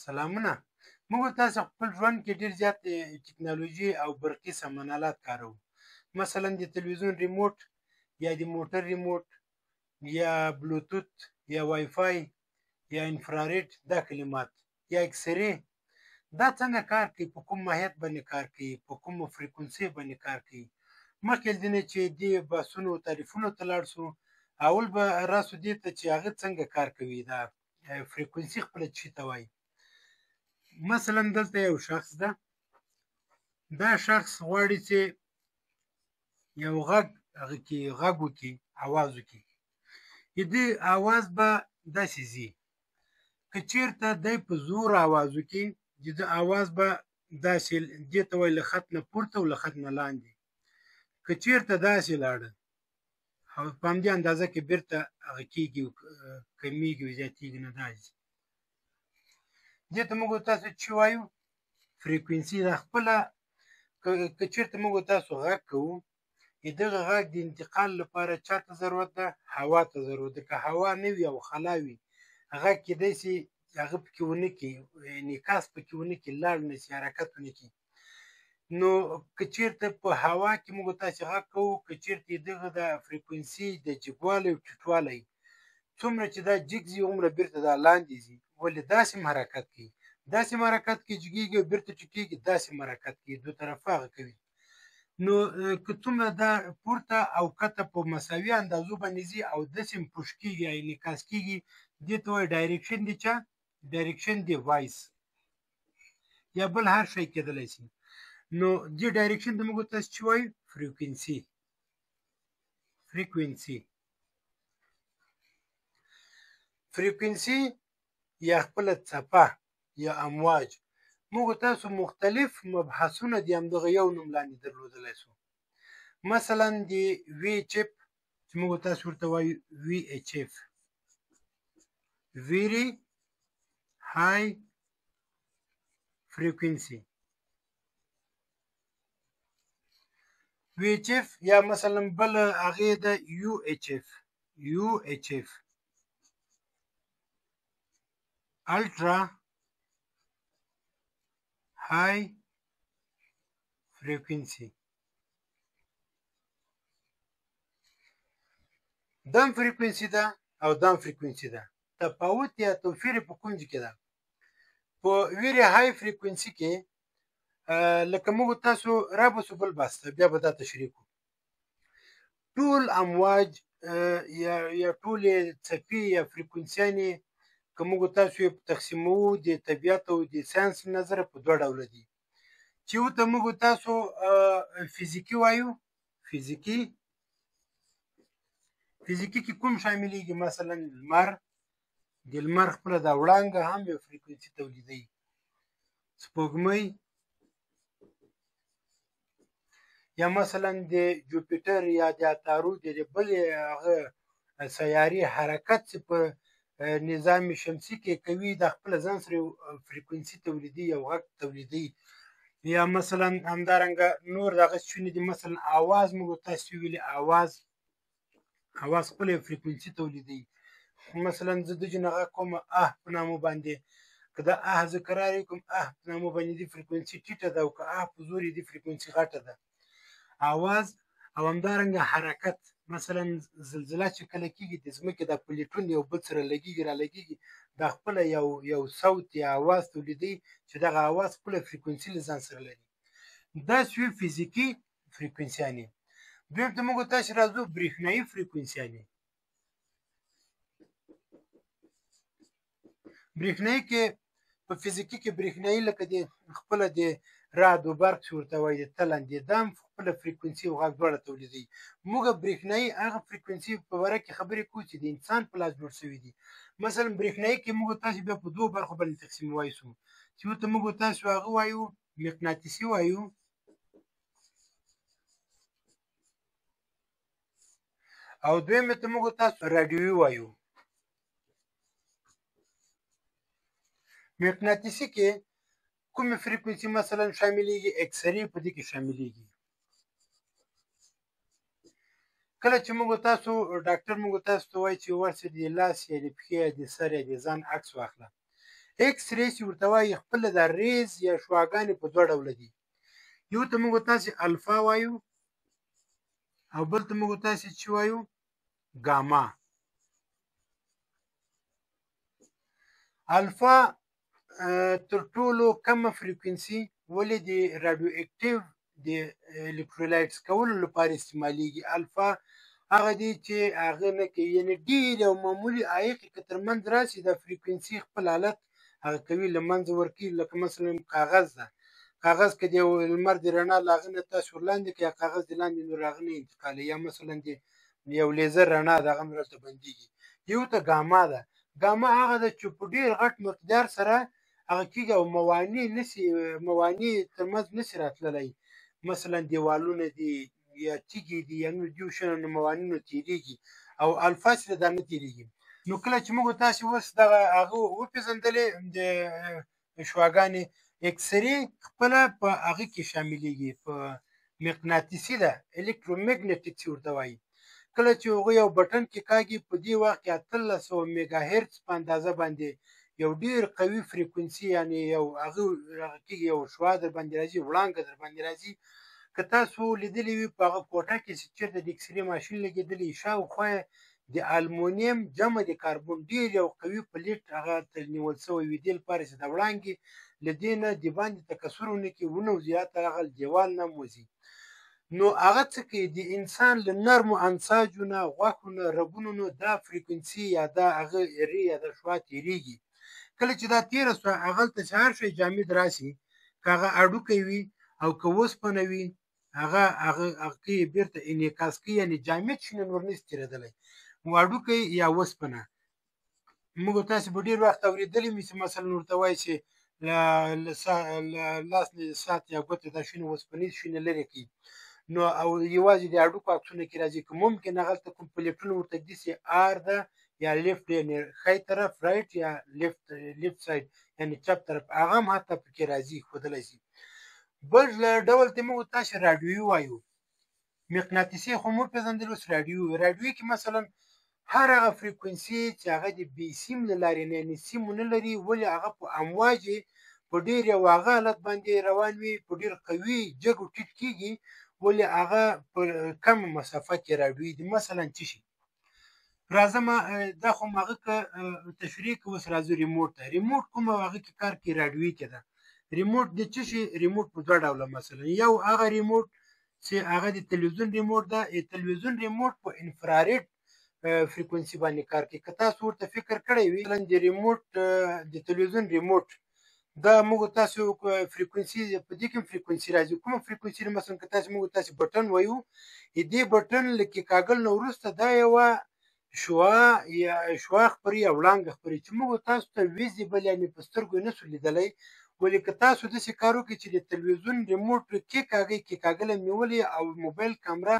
سلامونه. موږ تاسو خپل ژوند کې ډیر زیات ټکنالوژي او برقي سامانالات کاروو. مثلا د تلویزیون ریموټ یا د موټر ریموټ یا بلوتوت یا وای فای یا انفراریډ، دا کلمات یا اکسری، دا څنګه کار کوي، په کوم ماهیت باندې کار کوي، په کومو فریکونسي باندې کار کوي. مخکې له دې نه چې دې بحثونو تعریفونو ته لاړ شو، اول به راسو دې ته چې هغه څنګه کار کوي، دا فریکونسي خپله څه ته وایي. مثلا دلته یو شخص ده، دا شخص غواړي چې یو غږ هغه کې غږ وکړي، اواز وکړي. د دې اواز به داسې ځي، که چېرته دی په زور اواز وکړي، د ده اواز به داسې، دې ته وایي له خط نه پورته او له خط نه لاندې. که چېرته داسې لاړه او په همدې اندازه کې بیرته هغه کېږي، کمیږي او زیاتېږي، نه داسې. دې ته موږ تاسو چې وایو فریکونسي. دا خپله که چېرته موږ تاسو غږ کوو، د دغه غږ د انتقال لپاره چا ته ضرورت ده؟ هوا ته ضرورت ده. که هوا نه وي او خلا وي، غږ کېدای شي هغه پکې ونه کړي، انعکاس پکې ونه کړي، لاړ نه شي، حرکت ونه کړي. نو که چېرته په هوا کې موږ تاسې غږ کوو، که چېرته دغه د فریکونسي د جګوالی او ټیټوالی څومره چې دا جګ ځي، هومره بیرته دا لاندې ځي. ولې داسې هم حرکت کوي، داسې هم حرکت کوي، جګېږي او بیرته ټیټېږي، داسې هم حرکت کوي، دوه طرفه هغه کوي. نو که څومره دا پورته او کته په مساوي اندازو باندې ځي او داسې هم push کېږي یا انعکاس کېږي، دې ته وایي direction د چا؟ direction د voice یا بل هر شی کېدلی شي. نو دې direction ته موږ تاسو چې وایو فریکونسي. فریکونسي فریکونسي یا خپله څپه یا امواج. موږ تاسو مختلف مبحثونه د همدغه یو نوم لاندې درلودلی شو. مثلا د وی اچ اف چې موږ تاسو ورته وایو وی اچ اف، very high frequency، وی اچ اف، یا مثلا بل هغې ده یو اچ اف، یو اچ اف الټرا های فریکونسي. دام فریکونسي ده او دام فریکونسي ده. تفاوت یا توفیر په کوم ځای کې ده؟ په very high frequency کې لکه موږ تاسو رابسو بل بحث ته، بیا به دا تشریح کړو. ټول امواج یا ټولې څپې یا فریکونسیانې که موږ تاسو یې تقسیموو د طبیعت او د ساینس له نظره په دوه ډوله دي، چې یو ته موږ تاسو فزیکي وایو. فزیکي فزیکي کې کوم شاملېږي؟ مثلا لمر، د لمر خپله دا وړانګه هم یو فریکونسي تولیدوي، سپوږمۍ، یا مثلا د جوپیټر یا د عطارد د بلې هغه سیارې حرکت چې په نظام شمسي کې کوي، دا خپله ځان سره یو فریکونسي تولیدوي، یو غږ تولیدوي. یا مثلا همدارنګه نور دغه څیزونه دي، مثلا اواز، موږ تاسو ویلي اواز، اواز خپله یو فریکونسي تولیدوي. مثلا زه د جن غږ کوم اه په نامه باندې، که دا اه زه کرار یې کوم اه په نامه باندې، دې فریکونسي ټیټه ده، او که اه په زور یې دې فریکونسي غټه ده. اواز او همدارنګه حرکت، مثلا زلزله چې کله کېږي، د ځمکې دا پلیټون یو بل سره لګېږي را لګېږي، دا خپله یو صوت یا اواز تولیدوي چې دغه اواز خپله فریکونسي له ځان سره لري. دا سوې فزیکي فریکونسیانې. دویم ته موږ تاسې راځو برېښنايي فریکونسیانې. برېښنايي کې په فزیکي کې برېښنايي لکه د خپله د رعد و برق چې ورته وایي، د تلن د دم خپله فریکونسي او غږ دواړه تولیدوي. موږ برېښنايي هغه فریکونسي په باره کې خبرې کوو چې د انسان په لاس جوړ شوي دي. مثلا برېښنايي کې موږ تاسې بیا په دوو برخو باندې تقسیموای شو، چې ورته موږ تاسو هغه وایو مقناطیسي وایو او دویم ته موږ تاسو راډیوي وایو. مقناطیسي کې کومې فریکونسي مثلا شاملېږي؟ اکسري په دې کې شاملېږي. کله چې موږ تاسو ډاکټر موږ تاسو ته وایي چې ورسې د لاس یا د پښې یا د سر یا د ځان عکس واخله، ایکس ری چې ورته وایي خپله دا rays یا شعاګانې په دوه ډوله دي. یو ته موږ تاسې الفا وایو او بل ته موږ تاسې چې وایو ګاما. الفا تر ټولو کمه frequency، ولې د radioactive د الکترولایټس کولو لپاره استعمالیږي. الفا هغه دی چې هغه نه کوي، یعنې ډېر یو معمولي عایق که تر منځ راشي دا frequency خپل حالت هغه کوي، له منځه ورکوي. لکه مثلا کاغذ ده، کاغذ که د یو لمر د رڼا له هغه نه تاسو ورلاندې کړئ، کاغذ د لاندې نور هغه نه انتقالوي، یا مثلا د یو لیزر رڼا ده هغه هم راته بندېږي. یو ته ګاما ده، ګاما هغه ده چې په ډېر غټ مقدار سره هغه کېږي او موانع نسي، موانع ترمنځ نسي راتللی. مثلا دیوالونه دي یا تیږې دي یا نور دیو شیانو موانع تېرېږي، او الفا سره دا نه تېرېږي. نو کله چې موږ تاسې اوس دغه هغه وپېژندلې د شعاګانې، اکسرې خپله په هغه کې شاملېږي، په مقناطیسي ده، الکترومګنیټیک چې ورته وایي. کله چې هغوی یو بټن کې کاږي، په دې وخت کې 1800 میګا هرتز په اندازه باندې یو ډېر قوي frequency، یعنې یو هغه کېږي، یو شعاع در باندې راځي، وړانګه در باندې راځي. که تاسو لیدلي وي په هغه کوټه کې چې چېرته د اکسرې ماشین لګېدلی، شاوخوا یې د المونیم جمع د کاربن ډېر یو قوي plate هغه ته نیول شوی وي، دې لپاره چې د وړانګې له دې نه د باندې تکثر ونه کړي، ونه وځي، حتی هغه دیوال نه هم وځي. نو هغه څه کوي، د انسان له نرمو انساجو نه، غوښو نه، رګونو نه دا frequency یا دا هغه ray یا دا شعاع تېرېږي. کله چې دا تېره شوه، هغلته چې هر شی جامد راشي، که هغه هډوکی وي او که وسپنه وي، هغه هغه هغه بېرته انعکاس کوي، یعنې جامد شي نه نور نشي تېرېدلی. نو هډوکی یا وسپنه، موږ تاسې به ډېر وخت اورېدلي وي چې مثلا ورته وایي چې له لاس نه ساعت یا ګوتې دا شیونه وسپنیز شیونه لرې کوي. نو او یوازې د هډوکو عکسونه کې راځي، که ممکن هغلته کوم پلیټونه ورته ږدي چې R ده یا left، یعنې ښی طرف right یا left side یعنې چپ طرف، هغه هم حتی پکې راځي، ښودلی شي. بل ډول ته موږ تاسې راډیويي وایو. مقناطیسي خو مو پېژندل، اوس راډیو. راډیويي کې مثلا هر هغه frequency چې هغه د بې سیم له لارې نه، یعنې سیم ونه لري، ولې هغه په امواج په ډېر یو هغه حالت باندې روان وي، په ډېر قوي جګ او ټیټ کېږي، ولې هغه په کمه مسافه کې راډیويي دي. مثلا څه شي؟ راځم دا خو هغه که تشریح که اوس راځو ریموټ ته. ریموټ کوم هغه کې کار کوي؟ راډیويي کې ده. ریموټ د څه شي؟ ریموټ په دوه ډوله، مثلا یو هغه ریموټ چې هغه د تلویزیون ریموټ ده، تلویزیون ریموټ په infrared frequency باندې کار کوي. که تاسو ورته فکر کړی وي، مثلا د ریموټ د تلویزیون ریموټ دا موږ تاسو frequency په دې کې هم frequency راځي. کومه frequency؟ مثلا که تاسو موږ تاسو بټن وایو، دې بټن له کېکاږل نه وروسته دا یوه شعاع یا شعاع خپروي یا وړانګه خپروي چې موږ تاسو ته visible، یعنې په سترګو یې نه شو لیدلی. ولې که تاسو داسې کار وکړئ چې د تلویزیون ریموټ کېکاږئ، کېکاږلی نیولې او موبایل کامره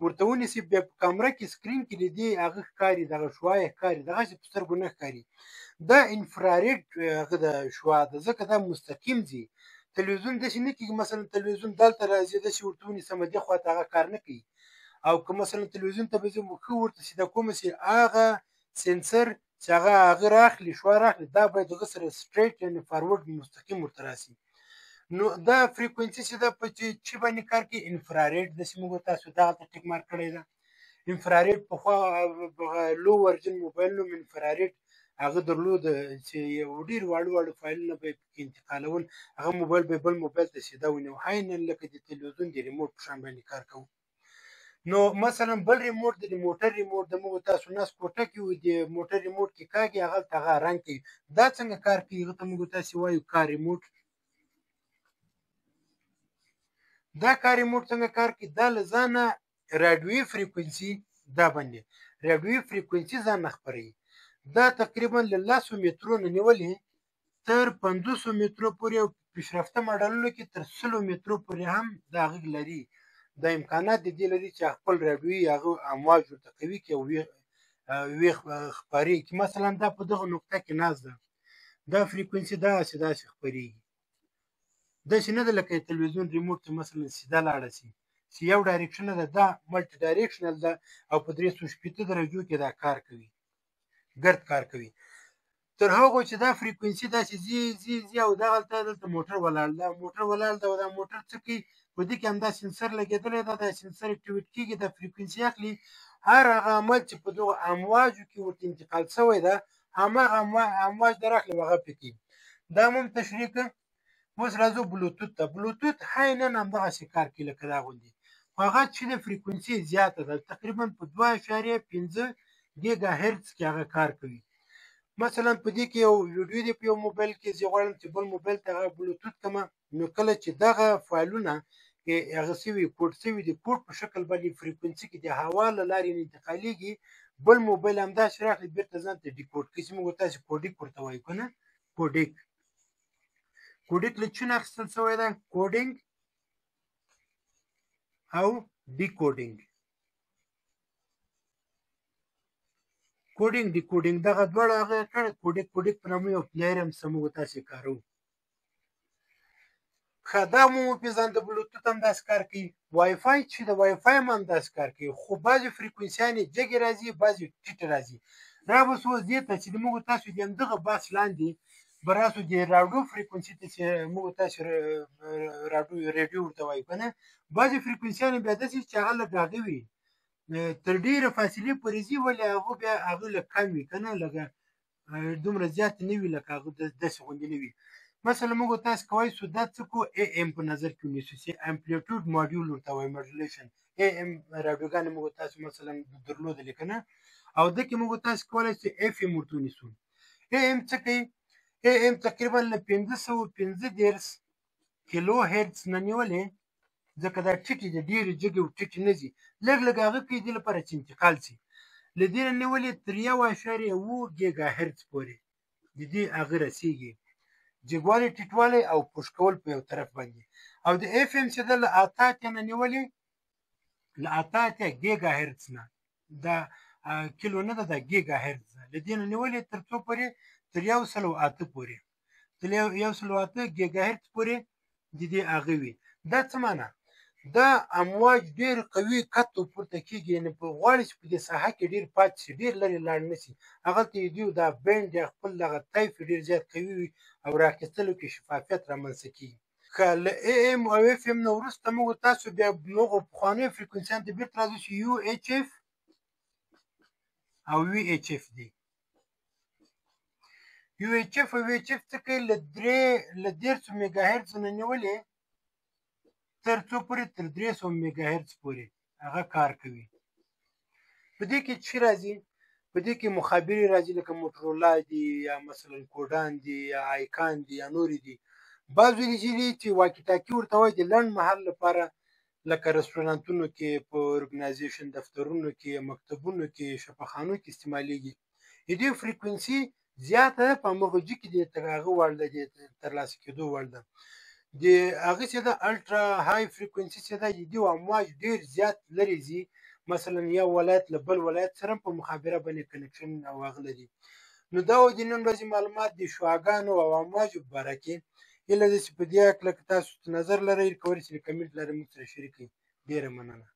ورته ونیسي، بیا په کامره کې screen کې د دې هغه ښکاري، دغه شعاع یې ښکاري، دغسې په سترګو نه ښکاري. دا infrared هغه د شعاع ده، ځکه دا مستقیم ځي. تلویزیون داسې نه کېږي، مثلا تلویزیون دلته راځي داسې ورته ونیسم دې خوا ته هغه کار نه کوي. او که مثلا تلویزیون ته به زه ښه ورته سیده کوم چې هغه sensor چې هغه هغه راخلي، شعاع راخلي، دا باید هغه سره straight یعنې forward مستقیم ورته راسي. نو دا frequency چې ده په چې باندې کار کوي infrared، داسې موږ تاسو دغه ته tick mark کړی ده. infrared پخوا low version موبایل نوم infrared هغه درلود چې یو ډېر واړه واړه فایلونه به یې پکې انتقالول، هغه موبایل به بل موبایل ته سیده ونیو، عیناً لکه د تلویزیون د ریموټ په شان باندې کار کوو. نو مثلا بل ریموټ د موټر ریموټ د موږ تاسو ناست کوټه کې وو، د موټر ریموټ کې کاږي، هغلته هغه رنګ کوي. دا څنګه کار کوي؟ هغه ته موږ تاسې وایو car remote. دا car remote څنګه کار کوي؟ دا له ځانه راډیويي frequency دا باندې راډیويي frequency ځان نه خپروي. دا تقریبا له 10 مترو نه نیولې تر 50 مترو پورې او پیشرفته ماډلونو کې تر 100 مترو پورې هم دا غږ لري. دا امکانات د دې لري چې خپل راډیويي هغه امواج ورته قوي کړي او ویې خپرېږي. چې مثلا دا په دغه نقطه کې ناست ده، دا frequency داسې داسې خپرېږي، داسې نه ده لکه تلویزیون ریموټ چې مثلا سیده لاړه شي، چې یو direction ده، دا multi directional ده او په 360 درجو کې دا کار کوي، ګرد کار کوي. تر هغو چې دا frequency داسې ځي ځي ځي او دغلته دلته موټر ولاړ ده، موټر ولاړ ده او دا موټر څه کوي، په دې کې همدا sensor لګېدلی ده، دا sensor activate کېږي، دا frequency اخلي. هر هغه عمل چې په دغو امواجو کې ورته انتقال شوی ده، هماغه امواج در اخلي او هغه پرې کوي. دا مو هم تشریح کړه. اوس راځو بلوتوت ته. بلوتوت عینا همدغسې کار کوي لکه دا غوندې، خو هغه چې د frequency زیاته ده، تقریبا په 2.5 ګیګا هرتز کې هغه کار کوي. مثلا په دې کې یو ویډیو دی په یو موبایل کې، زه غواړم چې بل موبایل ته هغه بلوتوت کړم، نو کله چې دغه فایلونه هغه سوي کوډ سوي د کوډ په شکل باندې frequency کې د هوا له لارې انتقالېږي، بل موبایل همداسې راخلي بېرته ځان ته decode کوي، چې موږ تاسې codec ورته وایو که نه. codec codec له چونه اخیستل شوی دی، coding او decoding. coding decoding دغه دواړه هغه کړه. codec codec په نامه یو player هم څه موږ تاسې کاروو. ښه، دا مو وپېژانده. بلوتوت هم داسې کار کوي، وای فای چې د وای فای هم همداسې کار کوي، خو بعضې فریکونسیانې جګې راځي، بعضې ټیټې راځي. را به سو اوس دې ته چې د موږ تاسو د همدغه بحث لاندې به راسو د راډیو frequency ته، چې موږ تاسو راډیو ورته وایو که نه. بعضې فریکونسیانې بیا داسې چې هغه لږ هغه وي، تر ډېره فاصلې پورې ځي، ولې هغه بیا هغه لږ کم وي که نه، لږه دومره زیات نه وي، لکه هغه داسې غوندې نه وي. مثلا موږ تاسو کوی سو دا څه کو AM په نظر کې ونیسو چې amplitude module ورته وایي، modulation AM راډیوګانې موږ تاسو مثلا درلودلې که نه، او ده کې موږ تاسو کولی سو FM ورته ونیسو. AM څه کوي؟ AM تقریبا له 535 کیلو هرتز نه نیولې، ځکه دا ټیټې دي، ډېرې جګې او ټیټې نه ځي، لږ لږ هغه کوي دې لپاره چې انتقال سي. له دې نه نیولې تر 1.7 ګیګا هرتز پورې د دې هغه رسېږي، جګوالی ټیټوالی او push کول په یو طرف باندې. او د FM چې ده له 88 نه نیولې، له 88 ګیګا هرتز نه، دا کیلو نه ده، دا ګیګا هرتز ده، له دې نه نیولې تر څو پورې؟ تر 108 پورې، تر 108 ګیګا هرتز پورې د دې هغه وي. دا څه معنا؟ دا امواج ډېر قوي کت او پورته کېږي، یعنې په غواړي چې په دې ساحه کې ډېر پاتې شي، ډېر لرې لاړ نه شي، هغلته یې دیو دا band یا خپل دغه طیف ډېر زیات قوي وي او راخیستلو کې شفافیت رامنځته کېږي. ښه، له AM او FM نه وروسته موږ تاسو بیا هغو پخوانیو فریکونسیانو ته بېرته راځو چې UHF او VHF دي. UHF او VHF څه کوي؟ له 300 میګا هرتز نه نیولې تر څو پورې؟ تر 300 میګا هرتز پورې هغه کار کوي. په دې کې څه راځي؟ په دې کې مخابرې راځي، لکه موټرولا دي، یا مثلا کوډان دي، یا آیکان دي، یا نورې دي. بعضې دي چې walkie talkie ورته وایي، د لنډ مهال لپاره، لکه رستورانتونو کې، په organization دفترونو کې، مکتبونو کې، شفاخانو کې استعمالیږي. د دې frequency زیاته ده، په هماغه جي کې د تر هغه وړ ده، د ترلاسه کېدو وړ ده. د هغه چې ده ultra high frequency چې ده، د دې امواج ډېر زیات لرې ځي، مثلا یو ولایت له بل ولایت سره په مخابره باندې connection او هغه لري. نو دا و د نن ورځې معلومات د شعاګانو او امواجو په باره کې. هیله ده چې په دې هکله که تاسو نظر لرئ، کولی شئ د comment لارې موږ سره شریک کړئ. ډېره مننه.